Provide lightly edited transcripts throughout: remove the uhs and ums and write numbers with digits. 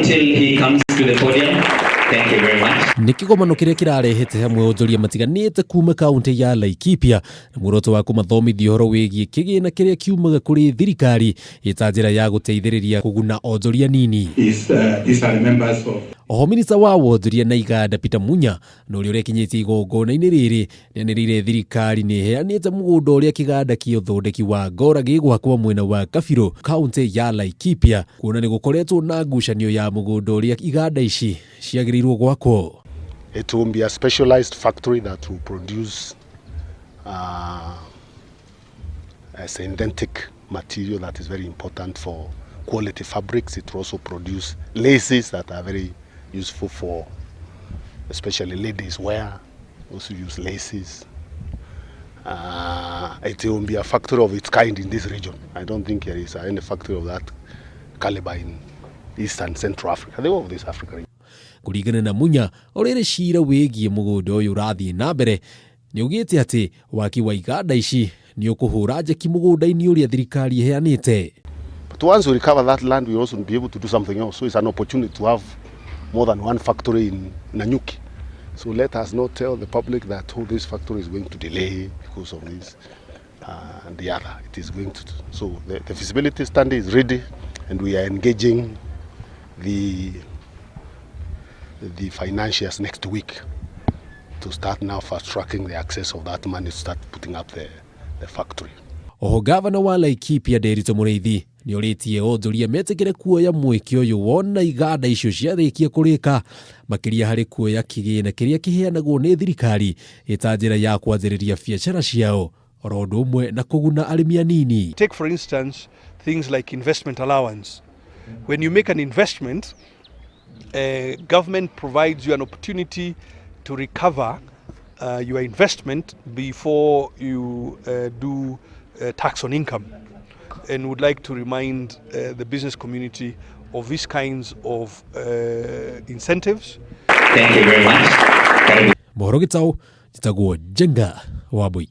Until he comes to the podium, thank you very much. Nĩ kĩgomano kĩrĩa kĩrarehete hamwe onjoria matiganĩte kuma kaunti ya Laikipia na muoroto wa kũmathomithia ũhoro wĩgiĩ kĩgĩna kĩrĩa kiumaga kũrĩ thirikari ĩta njĩra ya gũteithĩrĩria kũguna onjoria nini. Is, these are members of Oho minista wa wonjoria na iganda Peter Munya na ũrĩa ũrekinyĩtie igongona-inĩ rĩrĩ nĩanĩrĩire thirikari nĩ ĩheanĩte mũgũnda ũrĩa kĩganda kĩa ũthondeki wa ngora gĩgwakwo mwena wa Kabirũ, kaunti ya Laikipia, kuona nĩ gũkoretwo na ngucanio ya mũgũnda ũrĩa iganda ici ciagĩrĩirwo gwakwo. It will be a specialized factory that will produce a synthetic material that is very important for quality fabrics. It will also produce laces that are very useful for especially ladies wear, also use laces. It will be a factory of its kind in this region. I don't think there is any factory of that caliber in East and Central Africa, the whole of this Africa region. Kũringana na Munya, o rĩrĩ cira wĩgiĩ mũgũnda ũyũ ũrathiĩ na mbere, nĩ ugĩte atĩ waki wa iganda ici nĩ ũkũhũra njeki mũgũnda-inĩ ũrĩa thirikari ĩheanĩte. But once we recover that land, we also be able to do something else. So it's an opportunity to have more than one factory in Nanyuki. So let us not tell the public that, oh, this factory is going to delay because of this and the other. It is going to. So the feasibility study is ready, and we are engaging the financiers next week to start now fast tracking the access of that money to start putting up the factory. Oho gavana wa Laikipia Nderitu Mũrĩithi nĩ orĩtie onjoria metĩkĩre kuoya mweke ũyũ wona iganda icio ciarĩkia kũrĩka, makĩria harĩ kuoya kĩgĩna kĩrĩa kĩheanagwo nĩ thirikari ĩta njĩra ya kwanjĩrĩria biacara ciao oro ũndũ ũmwe na kũguna arĩmi anini. Take, for instance, things like investment allowance. When you make an investment, government provides you an opportunity to recover your investment before you do tax on income. And would like to remind the business community of these kinds of incentives. Thank you very much. Karibu. Mohoro Gĩtaũ, njĩtagwo Njenga Wambui.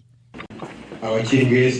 Our chief guest.